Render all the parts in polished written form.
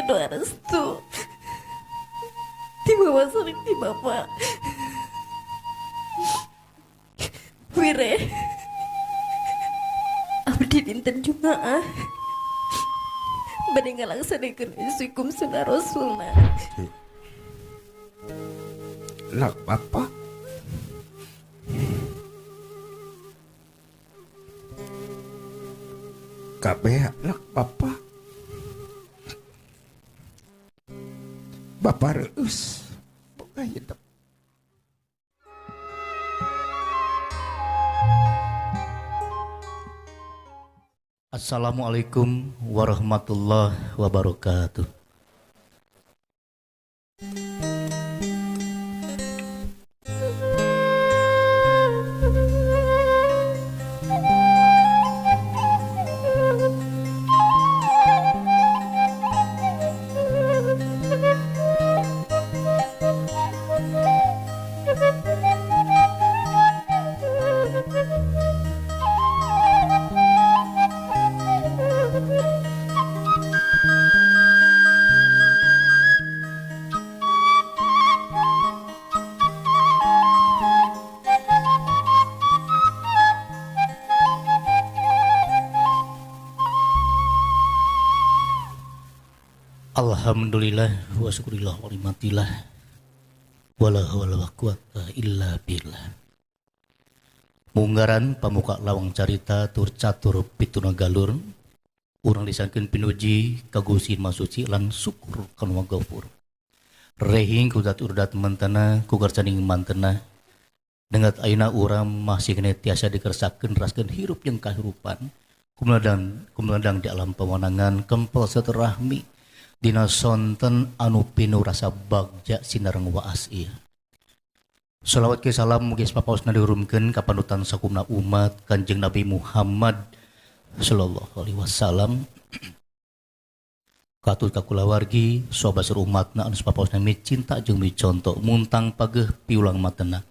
doa restu ti mama sareng ti bapak. Wire abdi dinten Jumaah bade ngalaksanakeun hukum sunnah rasulna. Lah bapak kabeh lak bapak bapak reus boga hidup. Assalamualaikum warahmatullahi wabarakatuh. Alhamdulillah wa syukurillah wa nimatillah wala hawla wa quwata illa billah. Munggaran pamuka lawang carita tur catur pituna galur urang disangkeun pinuji ka Gusti Masuci lan syukur kana Gafur. Rehing kudat urdat mentena kugarcaning mantena dengat ayeuna urang masih keneh tiasa dikersakeun raskeun hirup jeung kahirupan kumeladang di alam pewenangan kempel saterahmi dina sonten anu pinuh rasa bagja sinareng waas ieu. Salawat ke salam mugi papaosna dihurumkeun ka panutan sakumna umat Kanjeng Nabi Muhammad sallallahu alaihi wasallam. Katut ka kulawargi sobat umatna anu papaosna micinta jeung miconto muntang pageuh piulang matena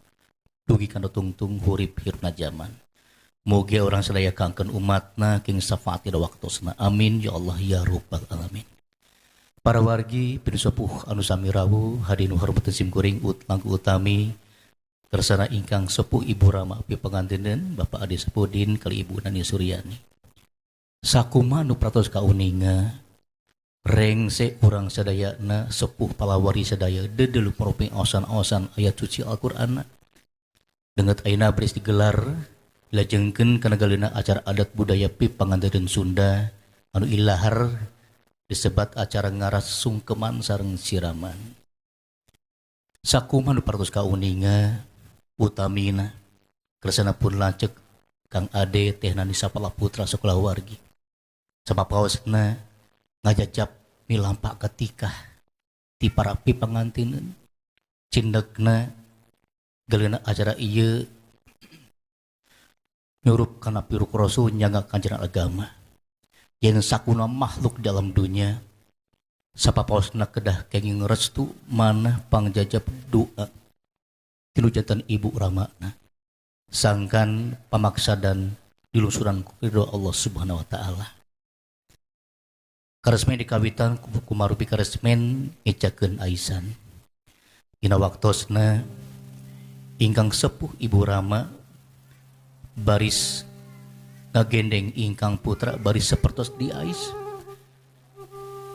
dugi kana tungtung hurip hirupna jaman. Mugi urang sadaya kangkeun umatna king syafaat dina waktosna. Amin ya Allah ya rabbal alamin. Para wargi pinusepuh anu sami rawuh hadinu hormateun simkuring langkung utami kersana ingkang sepuh Ibu Rama pi pangantinen Bapak Adi Sepudin kali Ibu Nani Suryani. Sakuma nu pratos kauninga rengse urang sadayana sepuh palawari sadaya dedelu paroping aosan-aosan ayat suci Al-Qur'an. Denget ayeuna baris digelar dilajengkeun kana galeuna acara adat budaya pi pangantenan Sunda anu ilahar disebat acara ngaras sungkeman sareng siraman. Sakumaha nu paratos kauninga utamina kersana pun lanceuk Kang Ade Teh Nani Sapala Putra sekolah wargi. Sapapaosna ngajajap milampak ketika ti para pi pangantineun cindekna galeuna acara ieu nyurup kana piruk rasul nyaga kanjeng agama. Yen sakuna makhluk dalam dunia sapapaosna kedah kenging restu manah pangjajap doa tilu jantan ibu ramana sangkan pamaksa dan dilungsuran ridho Allah Subhanahu wa taala. Karesmen dikawitan kumarupi karesmen ngecakeun aisan. Dina waktosna ingkang sepuh ibu Rama baris ngagendeng ingkang putra baris sapertos di ais.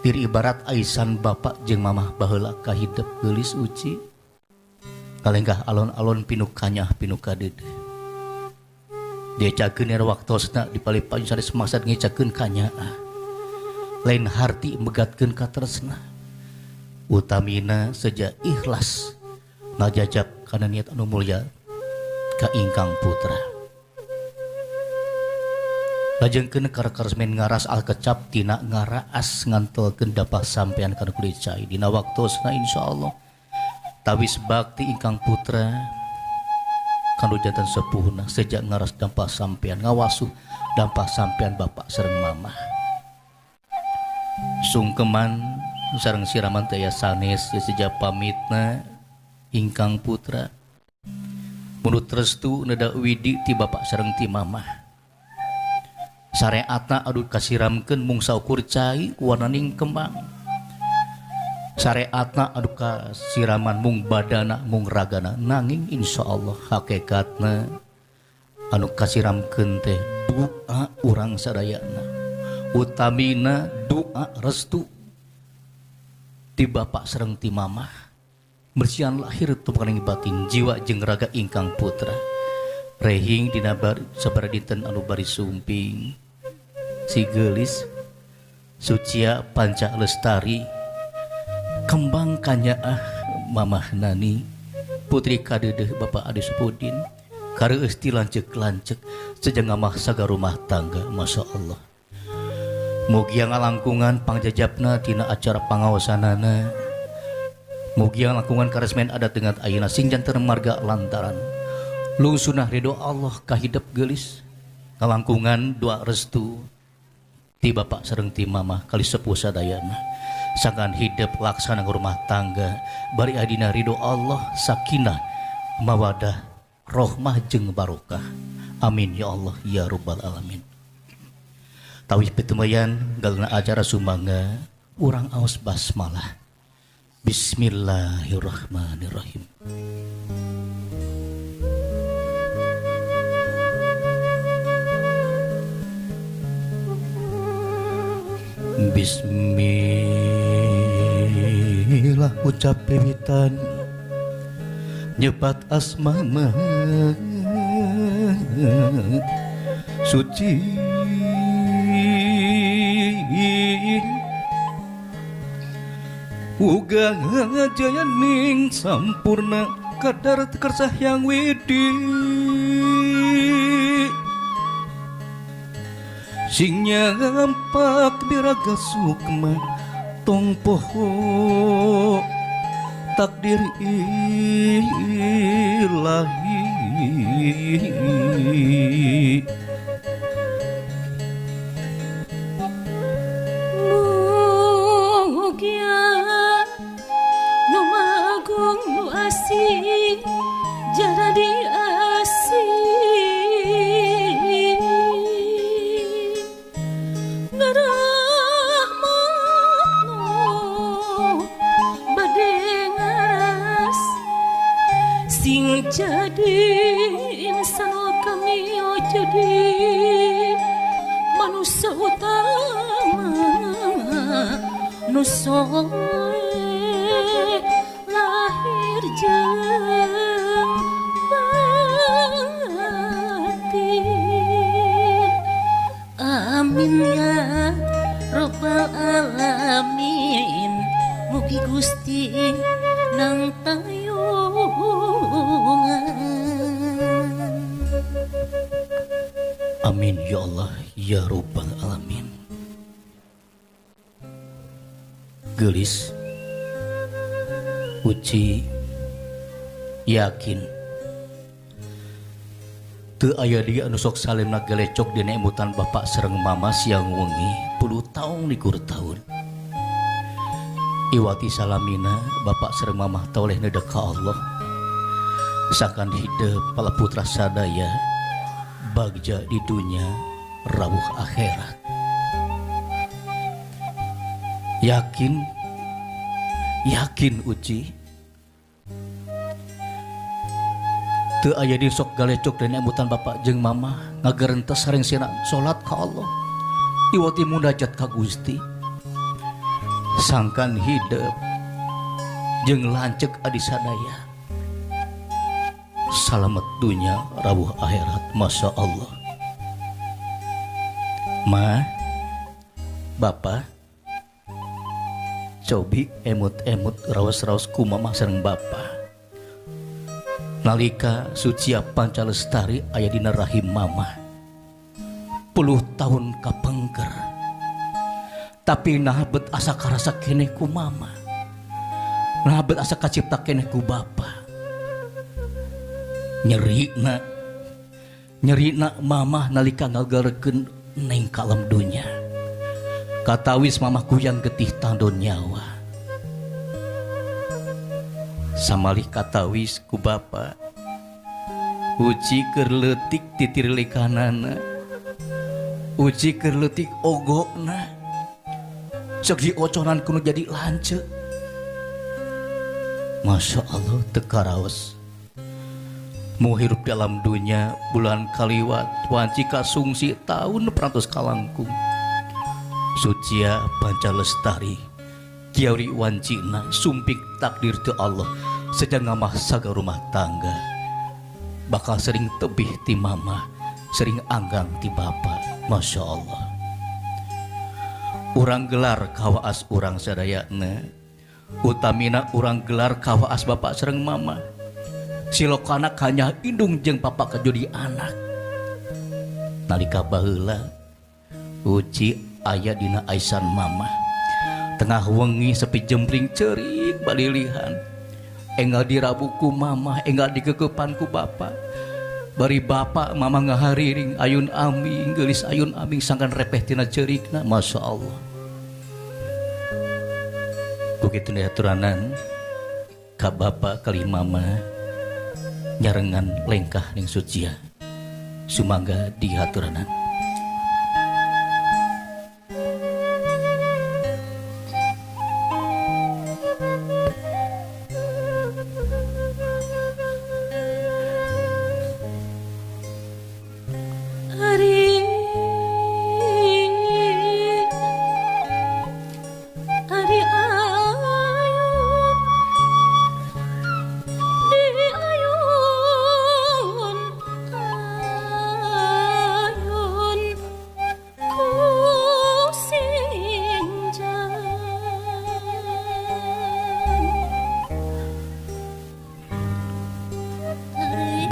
Tir ibarat aisan bapak jeung mamah baheula kahidep geulis uci. Kalengkah alon-alon pinuh kanyah pinuh kadeudeuh. Dicakeun era waktosna di palih-palih sanes maksad ngecakeun kanyaah. Lain harti megatkeun katresna. Utamina seja ikhlas ngajajab kana niat anu mulya ka ingkang putra. Lajengkeun karkaresmen ngaras alkecap tina ngaraas ngantelkeun dapah sampean kana kulit cai dina waktosna insyaallah tawis bakti ingkang putra kanu janten sepuhna sejak ngaras dampah sampean ngawasuh dampah sampean bapak sareng mamah. Sungkeman sareng siraman teh aya sanes ya sejak pamitna ingkang putra munut restu neda widi ti bapak sareng ti mamah. Sareatna adu kasiramkeun mung saukur cai warnaning kembang. Syariatna anu kasiraman mung badana mung ragana nanging insyaallah hakikatna anu kasiramkeun teh doa urang sadayana utamina doa restu ti bapak sareng ti mamah bersihan lahir tumpang batin jiwa jeung raga ingkang putra rehing dina sabaraha dinten anu bari sumping si geulis Sucia Panca Lestari kembang kanyaah Mamah Nani putri kadeudeeh Bapak Adi Supudin kareueus ti lanceuk-lanceuk sejeng ngamah saga rumah tangga. Masya Allah, mugia ngalangkungan pangjajapna tina acara pangaosanana, mugia ngalangkungan karesmen adat dengan ayeuna sing janten marga lantaran lungsunah ridho Allah kahidep geulis ngalangkungan doa restu ti bapak sareng ti mamah kali sepuh sadayana sangkan hidup laksana rumah tangga bari adina ridho Allah sakinah mawadah rohmah jeung barokah. Amin ya Allah ya rabbal alamin. Tawih pitemayan galna acara sumangga urang aos basmalah. Bismillahirrahmanirrahim. Bismillah ucap piwitan nyebat asma maha suci uga jayaning sampurna kadar kersa hyang widi sing nyampak biraga sukma tong poho takdir ilahi. Mugia nu magung nu asih jadi asih sing jadi insan kami jadi manusia utama nu soleh lahir jeung batin. Amin ya robbal alamin. Mugi Gusti nang tayungan. Amin ya Allah ya rabbal alamin. Geulis uci yakin teu aya dia anu sok salimna gelecok dina emutan bapak sareng mama siang wengi puluh taun likur taun. Iwati salamina bapak sareng mamah toleh nedek ka Allah sakan hidup pala putra sadaya bagja di dunia rawuh akhirat. Yakin yakin uci teu aya di sok galecok dina emutan bapak jeung mamah ngagerentes sareng sina salat ka Allah iwati munajat ka Gusti sangkan hidup jeung lanceuk adi sadaya salamet dunya rawuh akhirat. Masya Allah. Ma bapa cobi emut-emut raos-raos ku mamah sareng bapa nalika Sucia Panca Lestari aya dina rahim mamah puluh tahun kapengker tapi nah bet asa karasa keneh ku mama, nah bet asa kacipta keneh ku bapa. Nyerina mamah nalika ngagaleukeun neng ka alam dunya. Katawis mamah kuyang getih tandon nyawa. Samalih katawis ku bapa. Uci keur leutik titirlikanana. Uci keur leutik ogokna. Sok dioconan kudu jadi lanceuk. Masya Allah teu karaos. Mu hirup di alam dunya bulan kaliwat wanci kasungsi tahun 400 kalangkung. Sucia panca lestari kiauri wancina sumpik takdir ti Allah sejak ngamah saga rumah tangga bakal sering tebih ti mama sering anggang ti bapa. Masya Allah urang gelar kawaas urang sadayana utamina urang gelar kawaas bapak sareng mama silokana kanya indung jeung papa kajudi anak nalika baheula uci aya dina aisan mama tengah wengi sepi jempling cerik balilihan enggal dirabu ku mama enggal dikekepan ku bapa bari bapa mama ngahariring ayun aming geulis ayun aming sangkan repeh tina cerikna. Masya Allah ku kitu diaturanan ka bapa kali mama nyarengan lengkah ning sucia sumangga dihaturanan.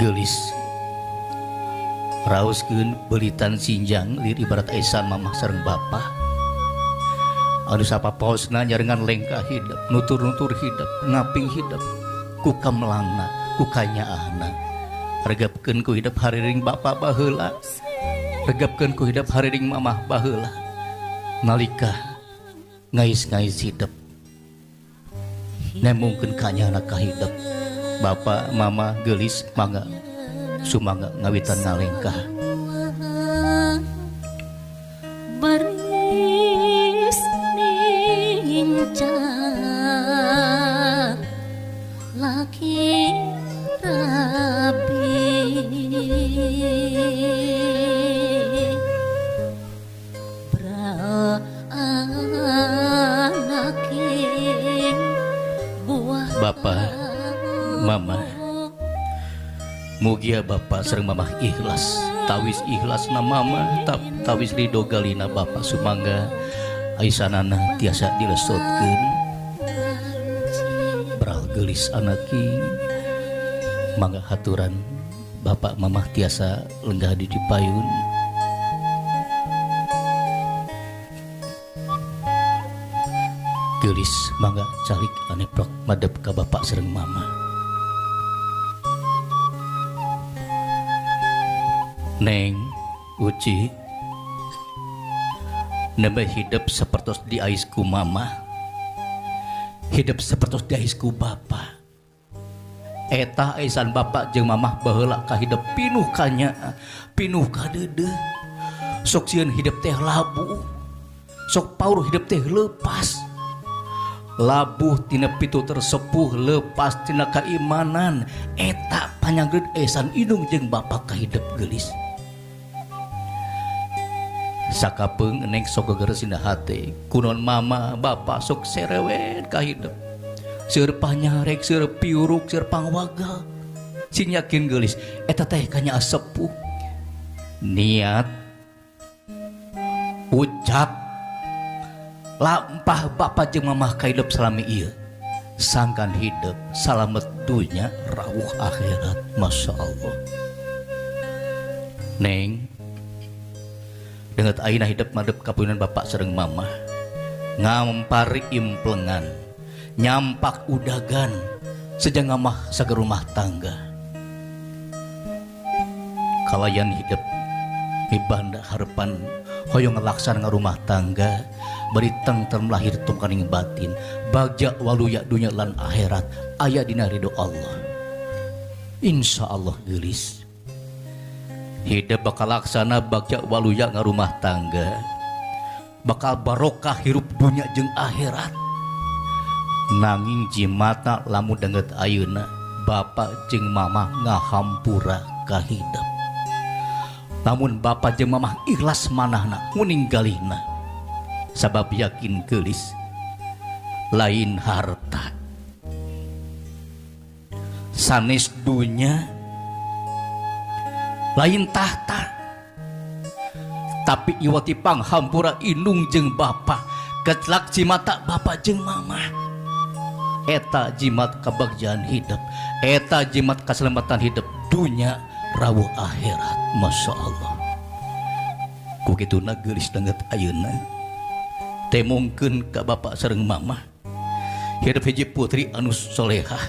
Gelis raoskeun beulitan sinjang lir ibarat aisan mamah sareng bapa anu sapapaosna nyarengan lengkah hidup nutur-nutur hidup ngaping hidup ku kamelangna ku kanyaahna regapkeun ku hidup hariring bapa baheula regapkeun ku hidup hariring mamah baheula nalika ngais-ngais hidup nemungkeun kanyaahna ka hidup. Bapak, mama, gelis, mangga, sumangga ngawitan ngalengkah. Baris nincak laki rabi beranaking buah. Bapak, mama, mugia bapak sareng mamah ikhlas, tawis ikhlas na mama, tawis ridho galina bapak sumangga aisanana tiasa dilesotkeun. Beral geulis anaki, mangga haturan bapak mamah tiasa lenggah di dipayun. Geulis mangga calik aneprok madep ka bapak sareng mama. Neng Uci nembe hidup sepertos di aisku mama, hidup sepertos di aisku bapa. Eta aisan bapak jeung mamah baheula ka hidup pinuh kanya, pinuh kadeudeuh. Sok sieun hidup teh labuh, sok paur hidup teh lepas. Labuh tina pitu tersepuh, lepas tina keimanan. Eta panyanggeud aisan indung jeung bapak ka hidup geulis. Sakapeung neng sok gegeres dina hate kunon mama bapak sok serewet ka hidup seur panyarek seur piuruk seur pangwagal sing yakin geulis eta teh kanya sepuh niat ucap lampah bapak jeung mamah ka hidup salami ieu sangkan hidup salamet dunya rawuh akhirat. Masya Allah neng denget ayeuna hidup madep kapunan bapak sareng mamah ngampari implengan nyampak udagan sejak ngamah saga rumah tangga kalayan hidup mibanda harapan hoyong ngalaksana rumah tangga bari tengtrem lahir tungkaning batin bagja waluya dunya lan akhirat aya dina ridho Allah. Insya Allah geulis hidup bakal laksana bagja waluya ngarumah tangga bakal barokah hirup dunya jeung akhirat. Nanging jimata lamun danget ayeuna bapak jeung mamah ngahampura ka hidep. Lamun bapak jeung mamah ikhlas manahna muninggalihna sabab yakin geulis lain harta sanes dunya lain tahta tapi iwati panghampura indung jeung bapa kecelak jimata bapa jeung mama eta jimat kebagjaan hidup eta jimat keselamatan hidup dunya rawuh akhirat. Masya Allah ku kituna geulis danget ayeuna temongkeun ka bapak sareng mama hidup hiji putri anu solehah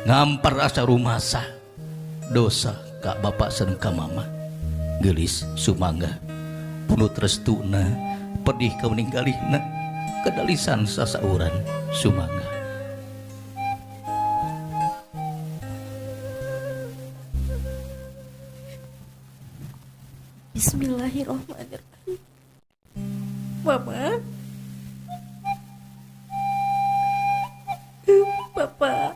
ngampar asa rumasa dosa ka bapak sareng ka mama geulis sumangga punut restuna pedih ka meninggalihna kedalisan sasauran sumangga. Bismillahirrahmanirrahim. Mama, Papa,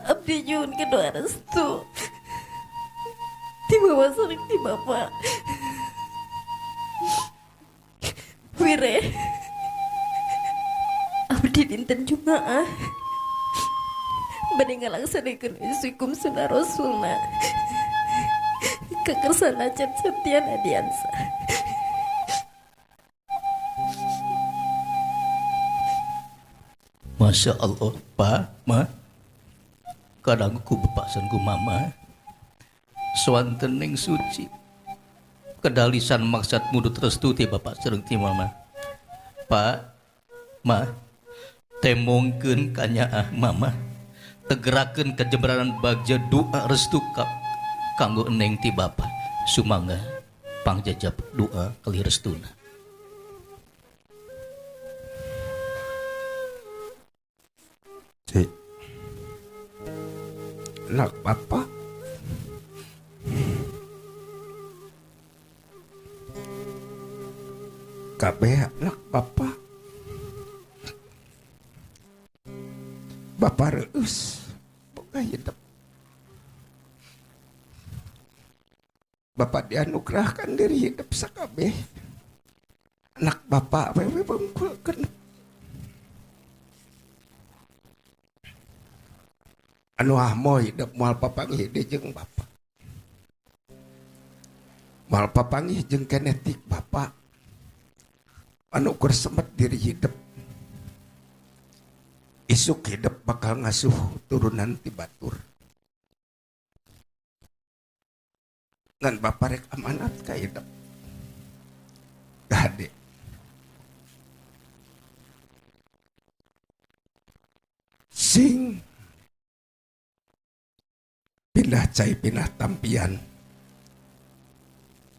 abdi nyuhun doa restu ti mama sareng ti bapa. Wire abdi dinten Jumaah bade ngalaksanakeun hukum sunnah rasulna kekersana Cep Septian Adiansa. Masya Allah, Pak, Ma, kadang ku bapak ku mama swanten ning suci kedalisan maksad mudut restu ti bapak sareng ti mama. Pak, Ma, temongkeun ka nyaah mama tegerakeun kajembranan bagja doa restu ka kanggo eneng ti bapa. Sumangga pangjajab doa kali restuna. Cik, anak bapak kabeh anak bapak bapak reus boga hidup. Bapak dianugerahkan diri hidup sakabeh anak bapak wewe bengkulkeun anu ahmo hidup moal papanggih deui jeung bapak moal papanggih jeung genetik bapak anu keur semet diri hidup isuk hidup bakal ngasuh turunan ti batur ngan bapak rek amanat ka hidup gade sing pindah cai pindah tampian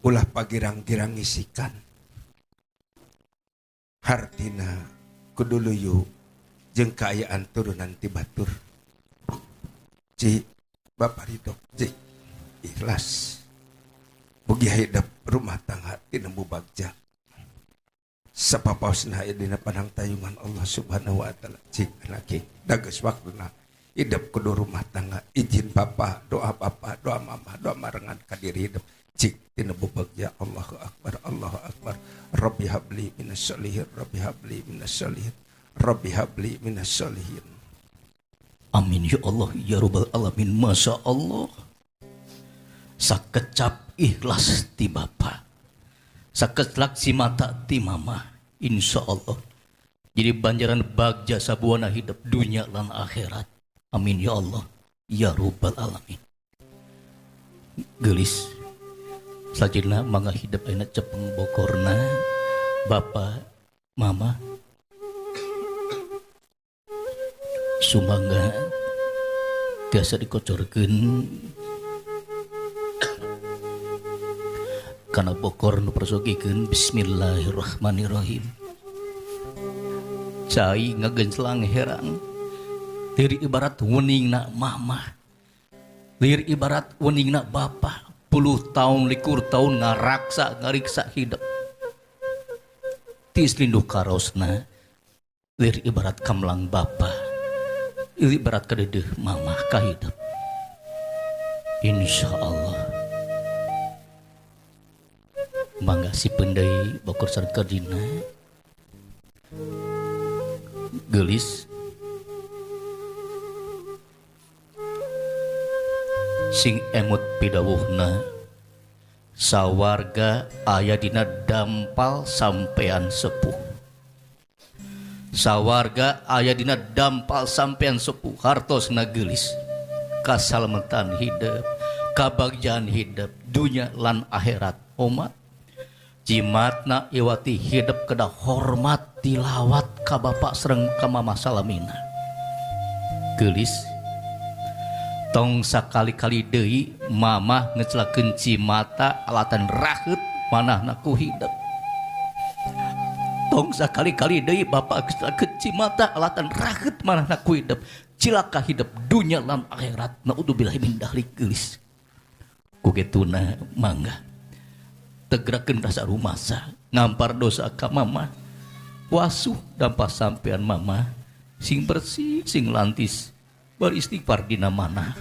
ulah pagirang-girang ngisikan hartina kudu luyu jeung kaayaan turunan ti batur. Ci bapak ridho ci ikhlas bugi hidup rumah tangga tinemu bagja sapapaosna aya dina panangtayungan Allah Subhanahu wa taala. Cik anake dageus waktuna hidup kudu rumah tangga izin bapak doa bapak doa mama doa marengan ka diri hidup cik tinemu bagja. Allahu akbar Allahu akbar Rabbi habli minas sholihin Rabbi habli minas sholihin Rabbi habli minas sholihin. Amin ya Allah ya rabbal alamin. Masya Allah sakecap ikhlas ti bapa sakecelak si mata ti mama insya Allah jadi banjaran bagja sabuana hidup dunia lan akhirat. Amin ya Allah ya rabbal alamin. Geulis sajena mangga hidup ayeuna cepeng bokorna bapa mama sumangga tiasa dikocorkeun kana bokor nu persogikeun. Bismillahirrahmanirrahim. Cai ngagenclang herang lir ibarat weningna mama lir ibarat weningna bapa Puluh tahun likur tahun ngaraksa ngariksa hidup. Tiis linduh karosna lir ibarat kamlang bapa, ibarat kadedeuh mamah ka hidup. Insya Allah. Mangga si pendai bokor sareng kardina. Geulis sing emut pidawuhna sawarga aya dina dampal sampean sepuh. Sawarga aya dina dampal sampean sepuh hartosna geulis kasalametan hidup, kabagjaan hidup dunya lan akhirat. Omat jimatna iwati hidup kedah hormat tilawat ka bapak sareng ka mama salamina. Geulis tong sakali-kali deui mamah ngecelakeun cimata alatan raheut manahna ku hidup. Tong sakali-kali deui bapak ngecelakeun cimata alatan raheut manahna ku hidup. Cilaka hidup dunya lan akhirat. Naudzubillahi min dzalik. Geulis ku getuna mangga tegrakeun rasa rumasa ngampar dosa ka mamah wasuh dampa sampean mamah sing bersih sing lantis beristighfar dina mana.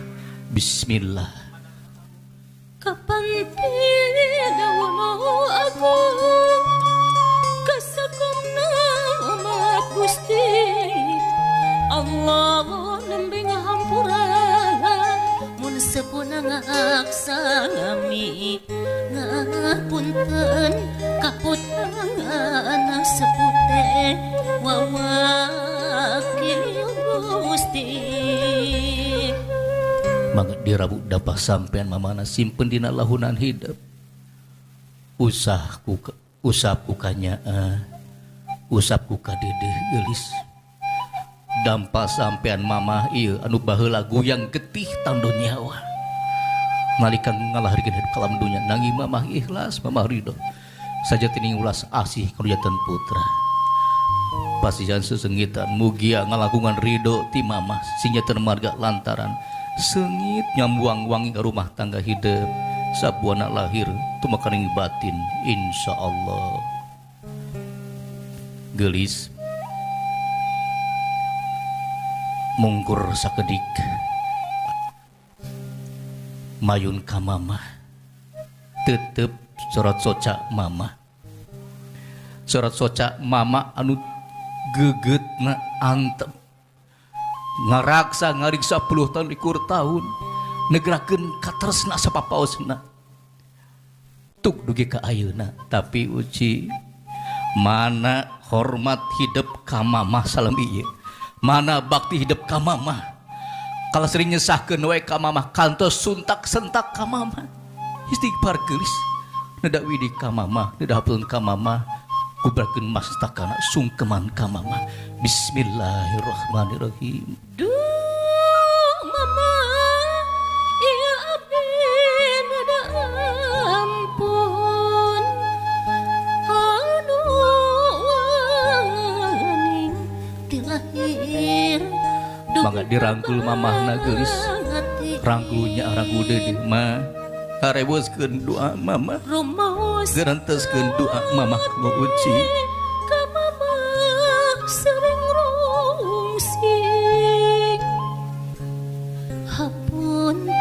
Bismillah. Kapan pidawuh agung kasakumna umat Gusti Allah nembe ngahampura mun sepuna ngaksami ngapunten kaputangan sepute wawakil Gusti. Mangga dirabu dapat sampean mamana simpen dina lahunan hidup. Usah ku usap ku kanyaah, usap ku kadedeh geulis. Dampa sampean mamah ieu anu baheula goyang getih tando nyawa. Nalika ngalahirkeun hidup kalam dunya nanging mamah ikhlas, mamah ridho. Sajatining ulas asih kalujanten putra. Pasihan sesengitan mugia ngalakungan ridho ti mamah sing janten marga lantaran sengit nyambuang wangi ke rumah tangga hidup sabuana lahir tumekaning batin insyaallah. Geulis mungkur sakedik mayun ka mamah tetep sorot soca mama, sorot soca mama anu gegetna antep ngaraksa ngariksa puluh tahun likur tahun negerakeun katresna sapapaosna tuk dugi ka ayeuna. Tapi uci mana hormat hidup ka mamah salam ieu, mana bakti hidup ka mamah, kalau sering nyesahkeun we ka mamah kantos suntak sentak ka mamah istighfar geulis neda widi ka mamah neda hapun ka mamah kubrakeun mastakana sungkeman ka mamah. Bismillahirrahmanirrahim. Duh mama ieu abdi neda ampun anu waning ti lahir. Mangga dirangkul mamahna geulis, rangkulnya rangkul deudeuh mah hareboskeun doa mama, gerenteskeun doa mamah ku uci. Ka mamah sering rungsing hapunten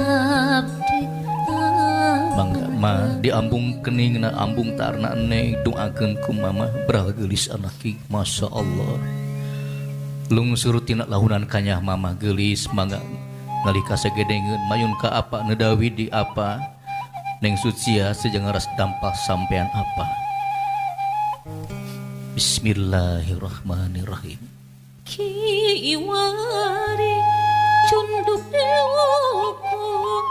abdi. Mangga ma diambung keningna ambung tarna neng doakeun ku mamah berah geulis anak ki Masya Allah. Lungsur tina lahunan kanyah mamah geulis mangga nalika sagedengeun mayun ka apa nedawi di apa neng sucia sejengaras dampak sampean apa. Bismillahirrahmanirrahim. Kiwari cunduk dewoko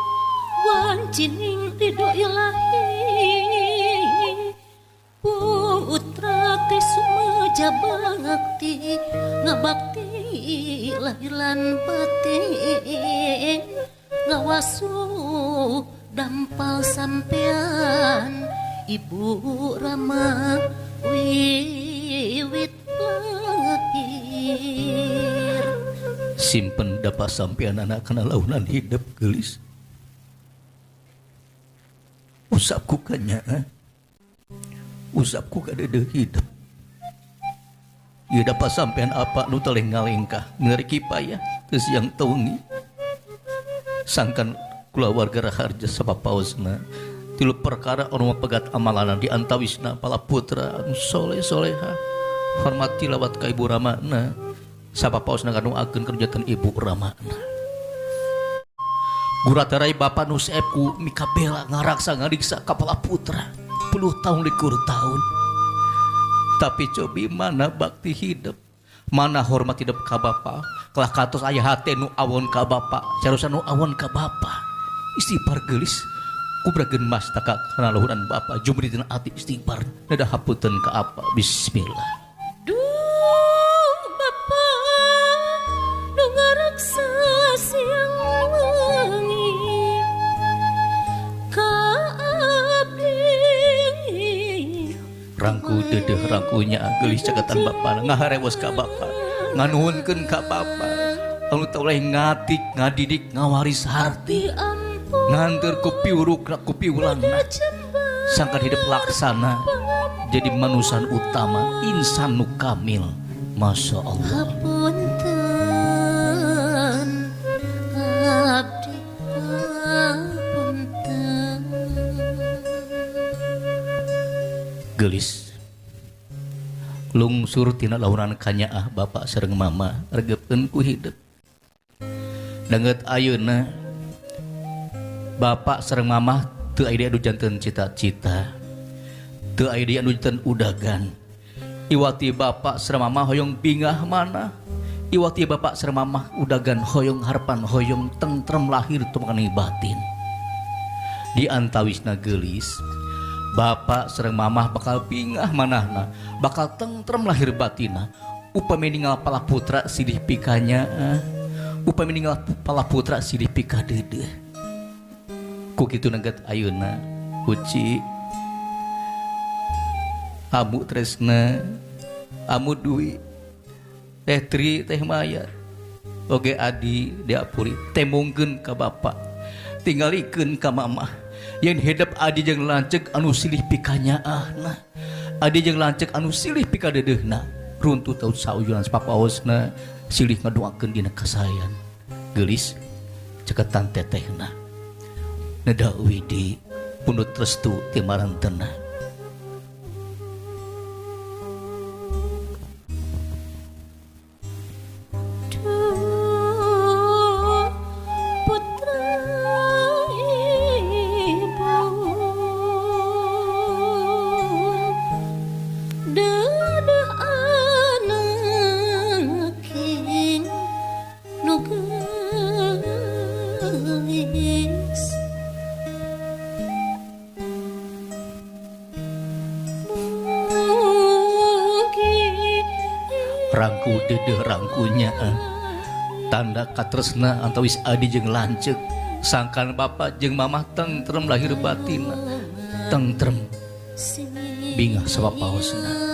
wancining ridho ilahi putra teh sumaja bakti ngabakti lahir lan batin ngawasu dampal sampean ibu rama wiwit lahir. Simpen dapat sampean anak kana launan hidup geulis. Usapku kanya, usapku kadeudeung hidup. Ieu dapat sampean apa nu teu ngalengkah ngariki payah teu siang teu wengi. Sangkan kulawarga raharja sapapaosna tilu perkara anu mapegat amalana di antawisna pala putra anu soleh soleha hormati lawat ka ibu ramana sapapaosna ngadoakeun kerjatan ibu ramana. Guratarai bapa nu seepku mikabela ngaraksa ngariksa ka pala putra puluh tahun likur tahun. Tapi cobi mana bakti hidup, mana hormat hidup ka bapa, kalah katos aya hate nu awon ka bapa, sarusa nu awon ka bapa. Istighfar geulis kubrakeun mastaka kana luhuran bapa, jumri dina ati istighfar nada hapunten ka apa. Bismillah. Duh bapa nu ngaraksa siang wengi ka abdi. Rangku dedeh rangkunya geulis cakatan bapa ngaharewos ka bapa, nganuhunkeun ka bapa anu teu oleh ngatik ngadidik ngawaris harti nganteur ku piurukna ku piulangna sangkan hidup laksana jadi manusia utama insan nu kamil. Masya Allah. Hapunten abdi hapunten. Geulis lungsur tina launan kanyaah bapak sareng mama regepeun ku hidup. Danget ayeuna bapak sareng mama teu aya anu janten cita-cita, teu aya anu janten udagan. Iwati bapak sareng mama hoyong bingah mana, iwati bapak sareng mama udagan hoyong harapan hoyong tentrem lahir tumakaning batin. Di antawisna geulis bapak sareng mamah bakal bingah manahna, bakal tentrem lahir batina. Upami ninggal pala putra silih pikanya, upami ninggal pala putra silih pikadeudeuh. Ku kitu neget ayeuna Uci, Amu Tresna, Amu Dwi, Teh Tri, Teh Maya, oge Adi diapuri temungkeun ka bapak, tinggalikeun ka mamah. Yen hidup adi jeung lanceuk anu silih pikanyaahna, adi jeung lanceuk anu silih pikadeudeuhna, runtuh taut saujuran sapapaosna silih ngadoakeun dina kasayan. Geulis ceketan tetehna neda widi pundut restu ti marantena. Rangku dedeh rangkunya tanda katresna antawis adi jeung lanceuk sangkan bapak jeung mamah tentrem lahir batina, tentrem bingah sapapaosna.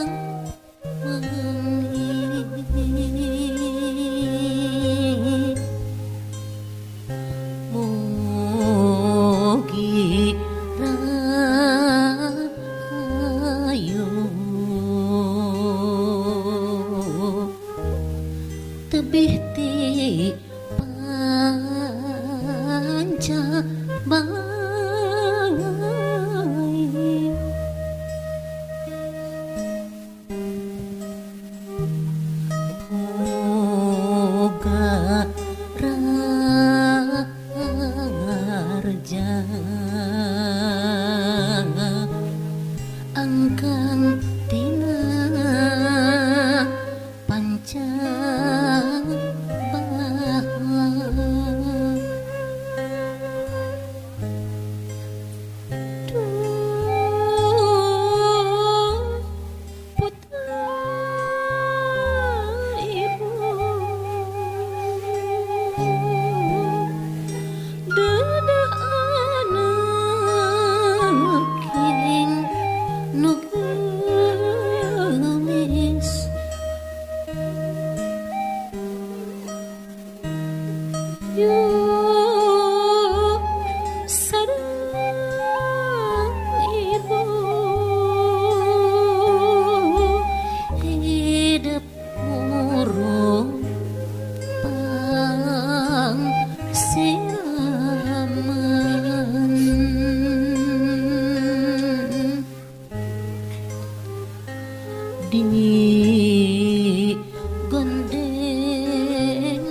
Di gondeng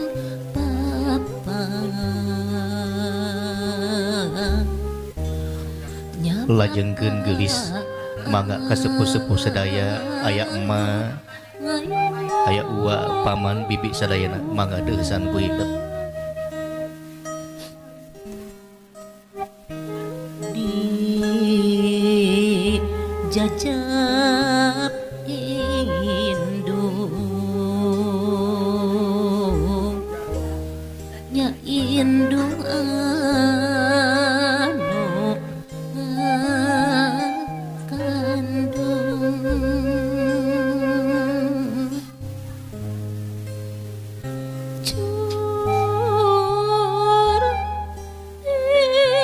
papa Lajengkeun geulis, mangga ka sepuh-sepuh sadaya, aya emak, aya uwa, paman, bibi sadayana, mangga deusan ku hidep. Di jajab indung nya indung anu kandung cur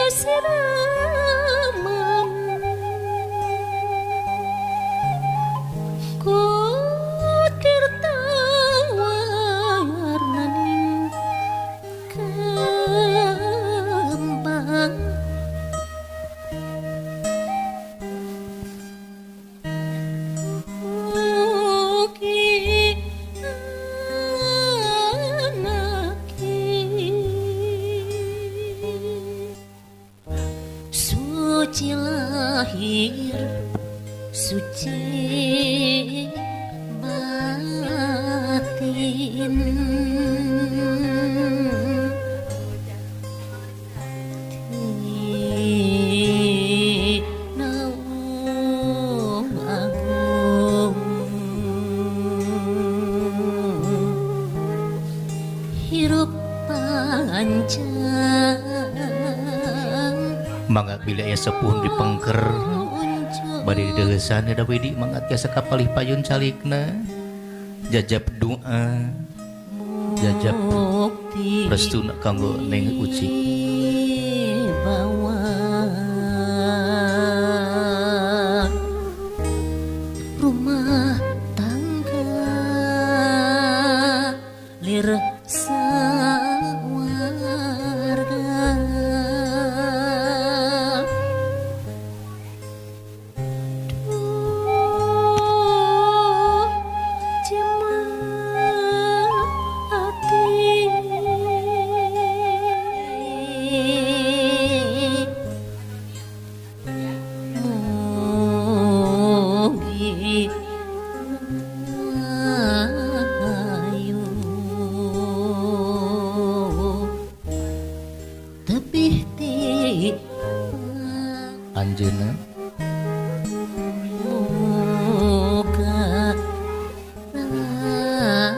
siraman ku tirta warnaning kembang. Mugi anaki suci lahir suci batin. Ti naung agung hirup panjang. Mangga bila aya sepuh di pengker bade dideusan da Widi, mangga tiasa kapalih payun calikna, jajab doa, jajab Mukti restuna kanggo Neng Uci. Bawa rumah tangga lir sawarga. Duh jemaat ati. Mugi ayu tebih ti Anjeunna muka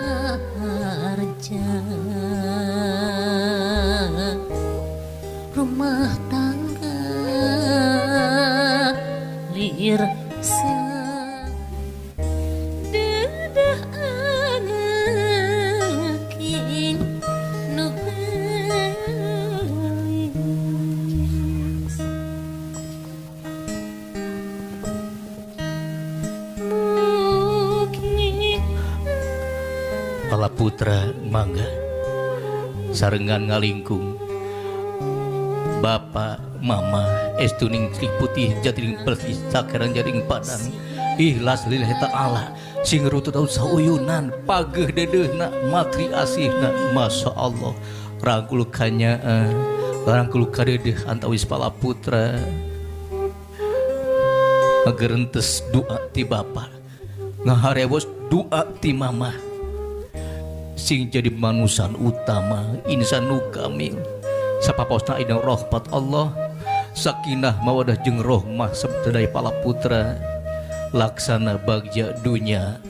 raharja rumah tangga lir sa dedah anak nu geulis. Mugi Pala putra mangga sarengan ngalingkung bapak mama estuning celik putih jatining bersih sakeran jaring padang ikhlas lillahi ta'ala sing rutut sauyunan pageuh deudeuhna matri asihna. Masya Allah, rangkul kanyaa, rangkul kadeudeuh antawis pala putra ngagerentes doa ti bapa, ngaharewos doa ti mama, sing jadi manusan utama, insan nu kamil, sapaposna ina rahmat Allah, sakinah mawadah jeung rohmah sabtadai pala putra laksana bagja dunya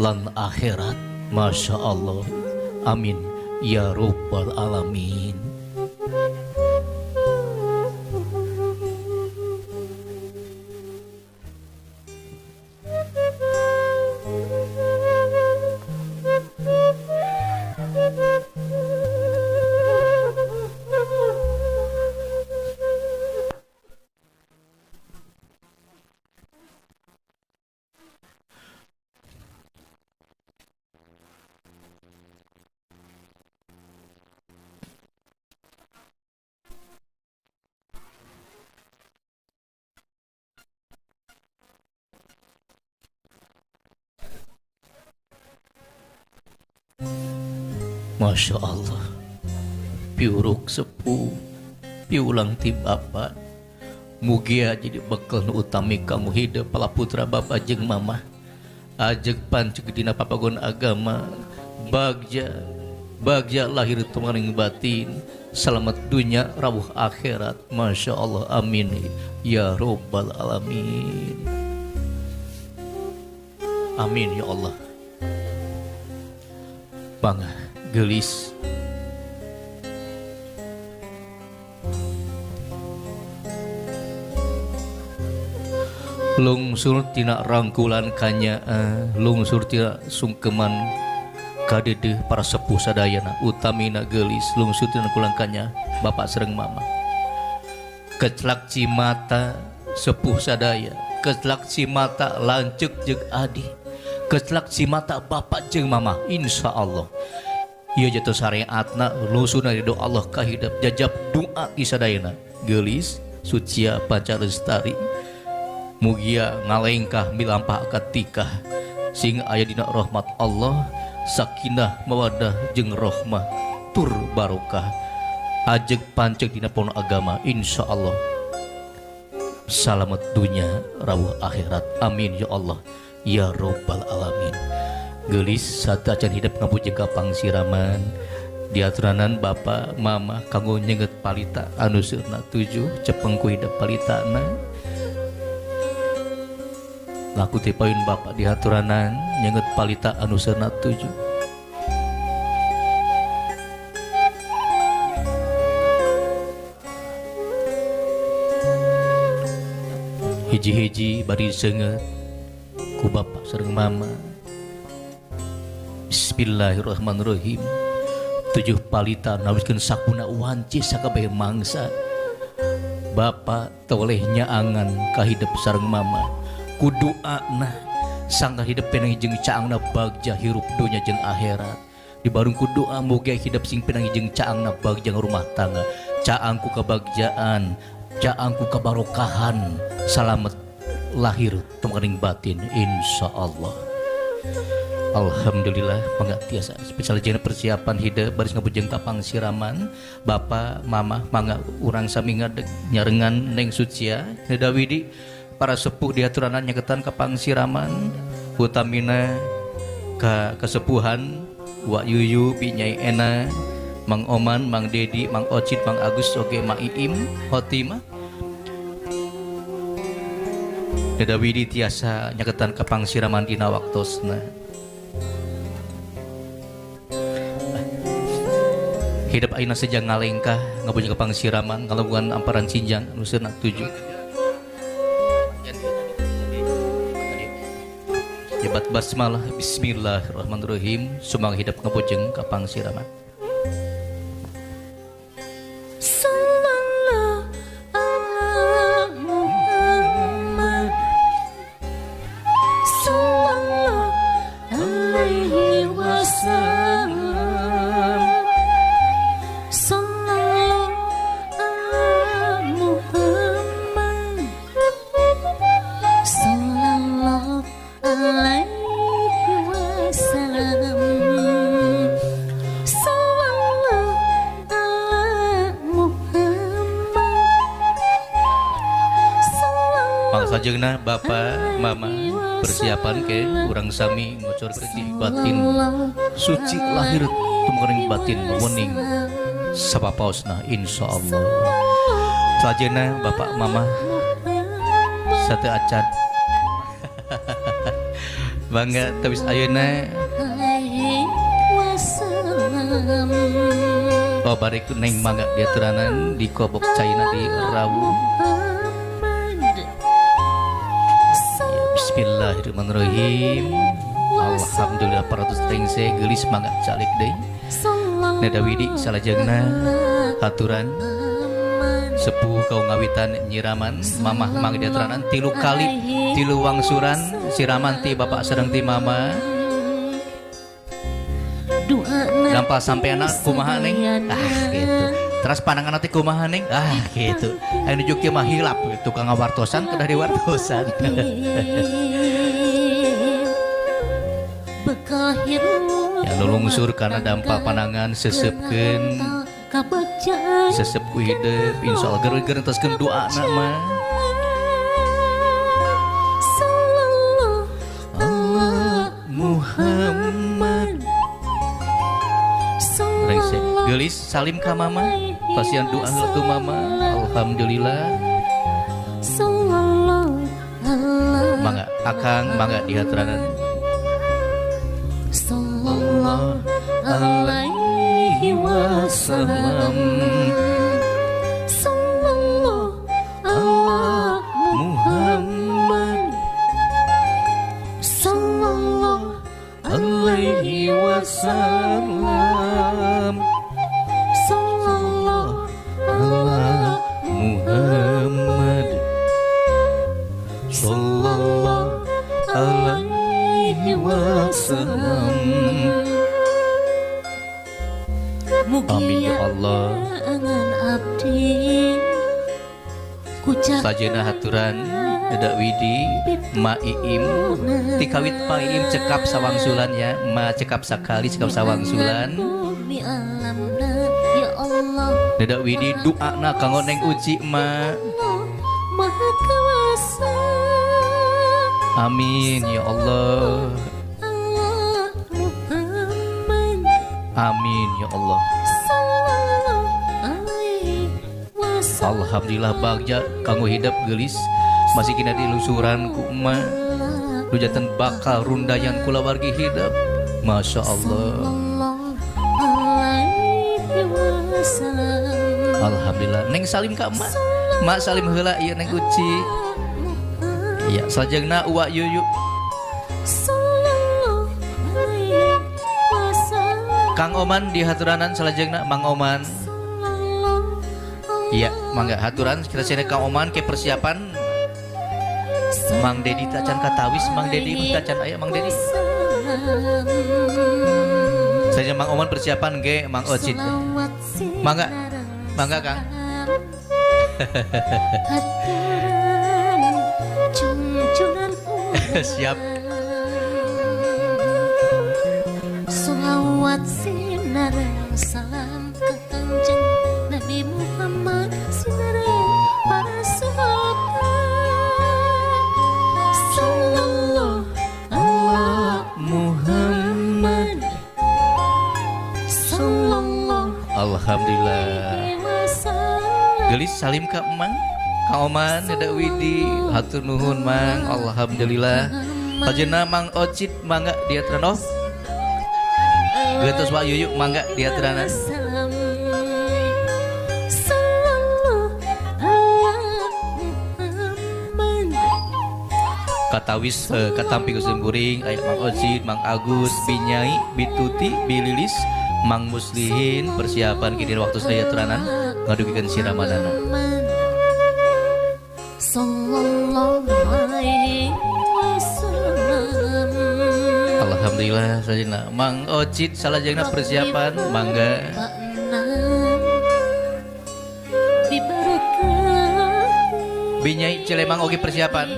lan akhirat. Masya Allah, amin ya rabbal alamin. Masya Allah, piuruk sepuh piulang ti bapak, mugia jadi bekal nu utami kanggo hidup pala putra bapak jeung mamah, ajeg panceg dina papagon agama, bagja bagja lahir tumaring batin, selamat dunia rawuh akhirat. Masya Allah, amin ya robbal alamin. Amin ya Allah. Bangga gelis lungsur tina rangkulan kanya, lungsur tina sungkeman kadedeh para sepuh sadayana, utamina gelis lungsur tina rangkulan kanya bapak sareng mama, kecelak cimata sepuh sadaya, kecelak cimata lanceuk jeung adi, kecelak cimata bapak jeung mama. Insya Allah ieu jatuh syariatna lusuna ridho Allah kahidep jajab doa ti sadayana. Geulis sucia panca lestari, mugia ngalengkah milampah katikah, sing aya dina rahmat Allah, sakinah mawadah jeung rahmah tur barokah, ajeg panceg dina pono agama. Insya Allah salamet dunya rawuh akhirat. Amin ya Allah ya robbal alamin. Geulis satacan hidup ngabujeng ka pangsiraman diaturanan bapak mama kanggo nyenget palita anu seurna 7 cepeng ku hidup palitana. Laku ti payun bapak diaturanan nyenget palita anu seurna 7. Hiji-hiji bari seungeut ku bapak sareng mama. Bismillahirrahmanirrahim. 7 palita nawiskeun sakuna wanci sakabeh mangsa. Bapak toleh nyaangan kahidep sareng mama. Ku doana sangka hidep pinangi jeung caangna bagja hirup donya jeung akhirat. Dibarung ku doa mugia hidep sing pinangi jeung caangna bagja rumah tangga, caang ku kebagjaan, caang ku kebarokahan, salamet lahir tumkaning batin insyaallah. Alhamdulillah mangga tiasa spesial jeung persiapan hidup baris ngabujeng ka pangsiraman bapak mama mangga urang sami ngadeg nyarengan Neng Sucia Nedawidi para sepuh diaturanan nyaketan ka pangsiraman, utamina ka kesepuhan Wak Yuyu Bi Nyai Ena, Mang Oman, Mang Dedi, Mang Ocit, Mang Agus, oge Mang Iim, Hotimah. Nedawidi tiasa nyaketan ka pangsiraman dina waktosna. Hidup ayeuna sejang ngalengkah ngabunya ke pangsiraman ngalungguhan amparan Cinjang anu seurna 7. Jebat basmalah bismillahirrahmanirrahim sumang hidup ngabujeng ka pangsiraman. Sallallahu ala Muhammad, sallallahu alaihi wasallam, sallallahu ala Muhammad, sallallahu alaihi wasallam, sallallahu ala Muhammad, sallallahu. Sajengna bapak mama persiapan ke urang sami ngocorkeun di batin suci lahir tumekaring batin wening sapapaosna insyaallah. Sajengna bapak mama sate acan bangga tawis ayeuna. Oh bari ku neng mangga diaturanan di kobok caina di Rawu. Bismillahirrahmanirrahim. Alhamdulillah paratus tengse geulis mangga calik deui. Nedawidi salajengna haturan sepuh kau ngawitan nyiraman mamah mangga diaturanan 3 kali 3 wangsuran siraman ti bapak sareng ti mama. Gampal sampai anak kumaha neng, ah gitu. Terus pandangan nanti kumaha neng, ah gitu. Ayo nujuk kieu mah hilap tukang ngawartosan kedah diwartosan. Ya nu lungsur karena dampak panangan sesepkeun sesep ku hidup insyaallah ger-ger entoskeun doa na mah. Allah Muhammad. Rengse geulis salim ka mama, pasian doa heula tu mama. Alhamdulillah. Mangga akang mangga dihaturanan. Sallallahu alaihi wasallam. Sallallahu ala Muhammad. Sallallahu alaihi wasallam. Sallallahu ala Muhammad. Sallallahu alaihi wasallam. Amin ya Allah. Sajena haturan Dedak Widi Ma Iim tikawit Pa Iim cekap sawangsulan ya, ma cekap sakali cekap sawangsulan. Dedak Widi doana kanggo Neng Uci ma. Amin ya Allah. Amin ya Allah. Alhamdulillah bagja kanggo hidup geulis masih kina dilusuran ku emak nu janten bakal rundayan kulawargi hidup. Masya Allah. Alhamdulillah. Neng salim ka emak. Mak salim heula ieu Neng Uci. Iya, salajengna Uwa Yuyu. Kang Oman dihaturanan salajengna Mang Oman. Iya, mangga haturan kita sini Kang Oman ke persiapan. Mang Dedi tacan katawis, Mang Dedi tacan aya Mang Dedi. Saya Mang Oman persiapan ge Mang Ocit. Mangga, mangga Kang. Siap. Salawat sinareng salam ka Kangjeng Nabi Muhammad sinareng para sahabat. Sallallahu ala Muhammad. Sallallahu. Alhamdulillah. Gelis salim ka Emang, Kang Oman, Deda Widi, hatur nuhun Mang, alhamdulillah. Pajena Mang Ocit mangga diaturana. Geus Wak Yuyu mangga diaturana. Katawis katampi ku kuring aya Mang Ocit, Mang Agus, Binyai, Bituti, Bililis, Mang Muslihin persiapan kini waktu saya turanan ngadugikeun siramanana. Alhamdulillah sajena Mang Ocit salajengna persiapan mangga. Binyai Cilemang oge persiapan.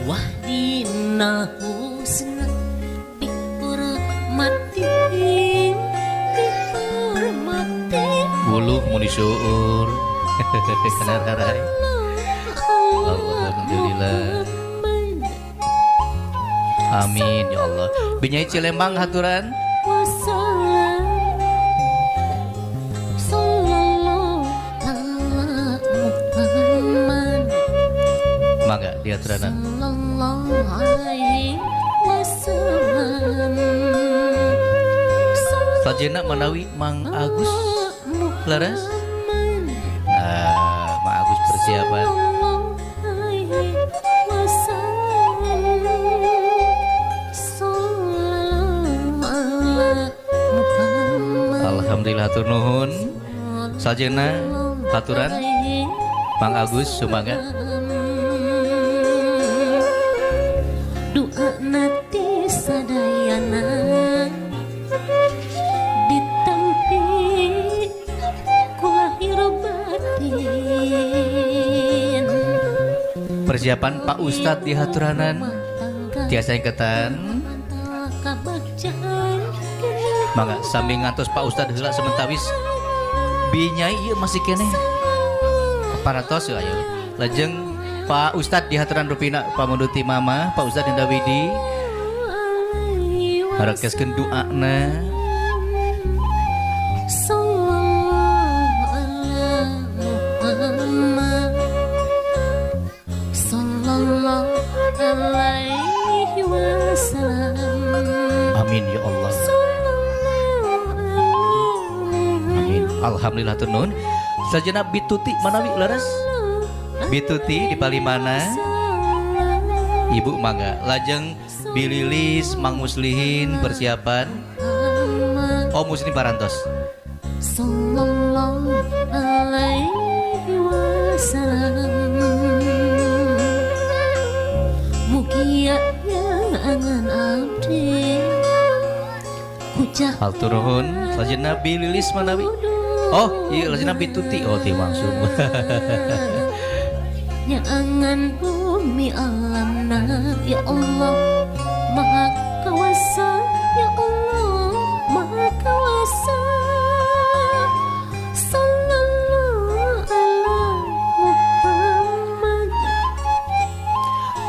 Wahdina husna bihurmatin bihurmatin. Buluh muni syuur. Kenar harai. Alhamdulillah. Amin ya Allah. Binyai Cilemang haturan. Mangga diaturanan. Sajena manawi Mang Agus leres. Mang Agus persiapan. Alhamdulillah hatur nuhun. Sajena haturan Mang Agus sumangga. Doa nati sadayana ditampi ku lahir batin. Persiapan Pak Ustadz di haturanan. Tiasa ingketan. Mangga sambil ngantos Pak Ustad heula sementawis binyai ieu masih keneh. Parantos ayo. Lajeng Pak Ustad dihaturan rupina pamunduti mama Pak Ustad Dinda Widi. Harakeskeun doana. Amin ya Allah. Amin. Alhamdulillah tunun. Sajana bituti manawi leres? Bituti di palimana? Ibu mangga. Lajeng bililis Mang Muslihin persiapan. Oh Muslim parantos. Sallallahu alaihi wasallam. Mugia angan abdi. Hatur nuhun. Lajengna bililis manawi? Oh, iya lajengna bituti. Oh, ti langsung. Nyaangan bumi alamna ya Allah Maha Kawasa ya Allah Maha Kawasa. Sallallahu ala Muhammad.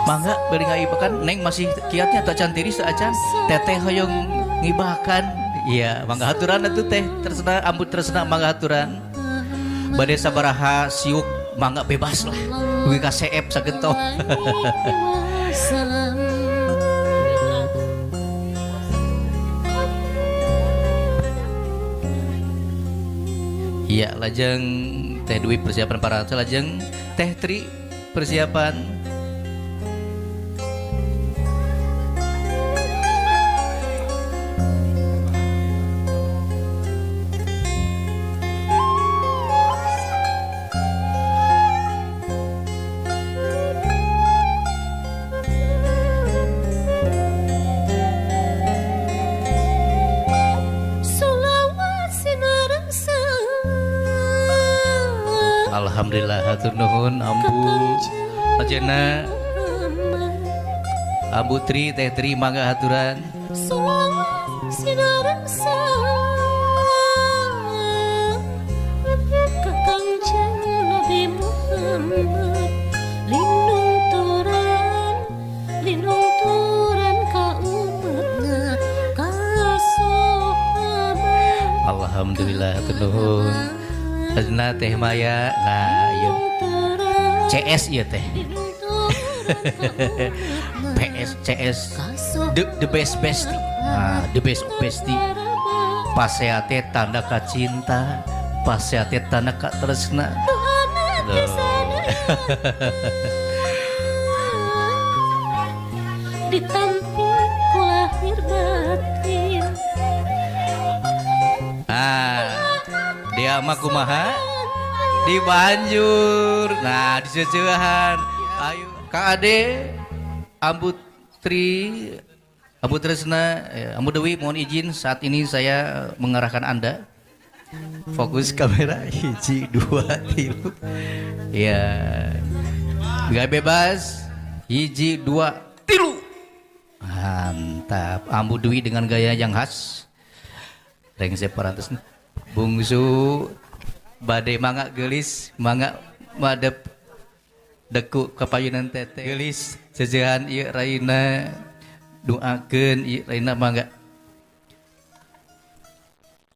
Mangga bari ngaibakan neng masih kiatnya tak cantiri saacan teteh hoyong ngibakan. Iya, mangga haturan atuh teh tresna ambu tresna mangga haturan. Bade sabaraha siuk mangga bebas lah. Dugi ka CF sagento. Iya, lajeng Teh Dwi persiapan para lajeng Teh Tri persiapan. Alhamdulillah hatur nuhun ambu lajengna Ambu Tri Teh Tri mangga haturan. Alhamdulillah hatur nuhun. Lajengna Teh Maya, nah ieu CS ieu teh. PS CS the best bestie. Nah, the best of bestie. Pasea teh tanda ka cinta, pasea teh tanda ka tresna. Ditampi ku lahir batin. Ah, dia mah kumaha? Di Banjur. Nah, di seuceuhan. Ayo Kak Ade, Ambu Tri, Ambu Tresna, Ambu Dewi, mohon izin saat ini saya mengarahkan Anda. Fokus kamera 1, 2, 3. Ya. Gak bebas. 1, 2, 3. Mantap. Ambu Dewi dengan gaya yang khas. Rengse parantos. Bungsu bade mangga gelis, mangga madep deku kapayunan teteh gelis sesehan ieu raina doakeun ieu raina mangga.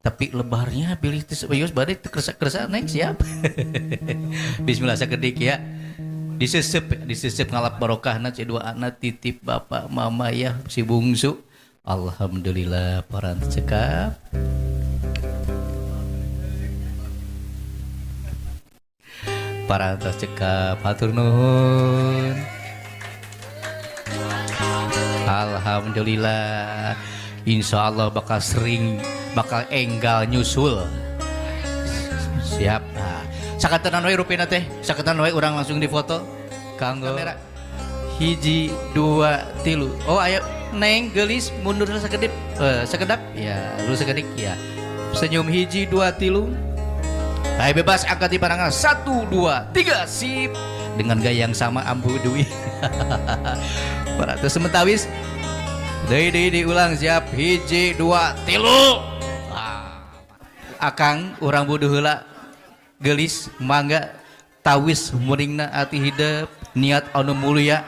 Tapi lebarnya pilih teu serius bade teu kersa-kersa neng siap. Bismillah sakedik ya. Disesep, disesep ngalap barokahna ce doana titip bapak mama ya si bungsu. Alhamdulillah parantos cekap. Parantos cekap hatur nuhun. Alhamdulillah. Insya Allah bakal sering, bakal enggal nyusul. Siap. Nah, sakatenan we rupina teh, sakatenan we urang langsung difoto. Kanggo kamera. 1, 2, 3. Oh ayo neng geulis mundur sakedip. Sekedap ya, lu sekedik ya. Senyum 1, 2, 3. Hai bebas angkat di pandangan 1, 2, 3 sip. Dengan gaya yang sama Ambu Dwi. Parantos sementawis. Deui deui diulang siap 1 2 3. Akang urang buduh heula geulis mangga tawis muringna ati hidep niat anu mulia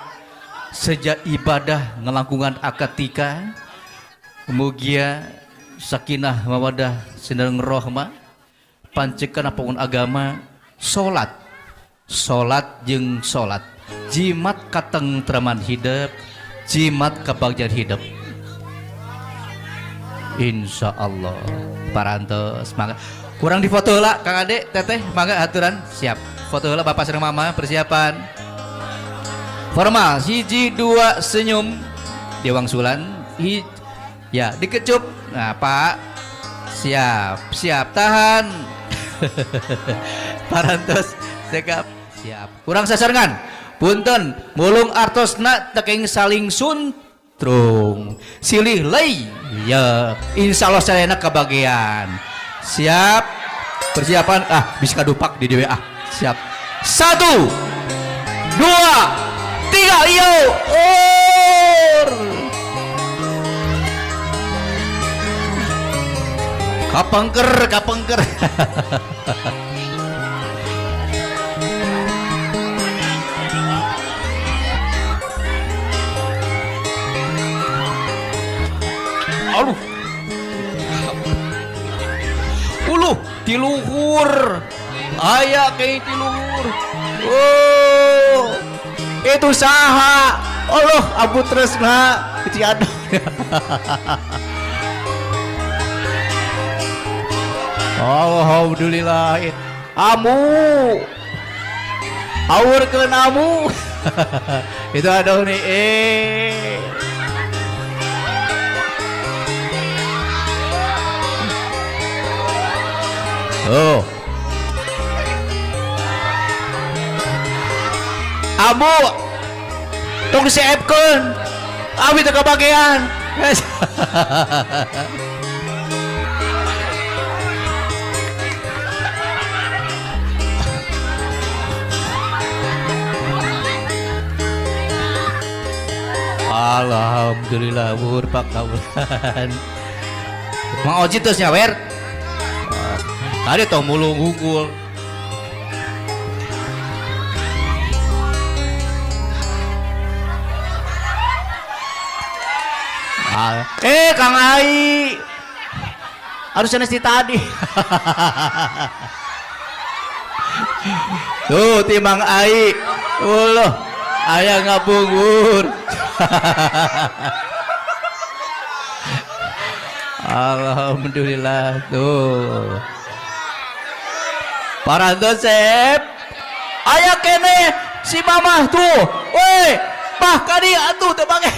sejak ibadah ngelangkungan akad nikah mugia sakinah mawadah sinareng rohmah pancekan apapun agama salat salat jeung salat jimat katengtraman hidup jimat kebahagiaan hidup insyaallah. Parantos mangga kurang difoto heula Kang Ade Teteh mangga aturan siap foto heula Bapak sareng Mama persiapan formal 1 2 senyum dewangsulan ya dikecup. Nah Pak siap siap tahan. Parantos sekap siap kurang sasarengan punten mulung artosna teking saling suntrung silih lei ya insyaallah sadayana kebagian siap persiapan bisa kadupak di DWA siap 1 2 3 yo or kapengker kapengker. Aduh uluh tiluhur aya kayak tiluhur. Oh itu saha Allah Abu Tresna Ciado. Alhamdulillah amu awurkeun amu. Itu ada nih Oh. Amu tong diseepkeun. Abi teu kabagean. Alhamdulillah buhur pak kabulan. Mang Oji terus nyawer. Tadi tong mulung hungkul. Kang Ai harusnya nasi tadi. Tuh timang Ai, uloh ayah ngabungur. Alhamdulillah tuh. Parantos sep, ayah kene si mamah tuh, woi, bah kadi atuh teu bage.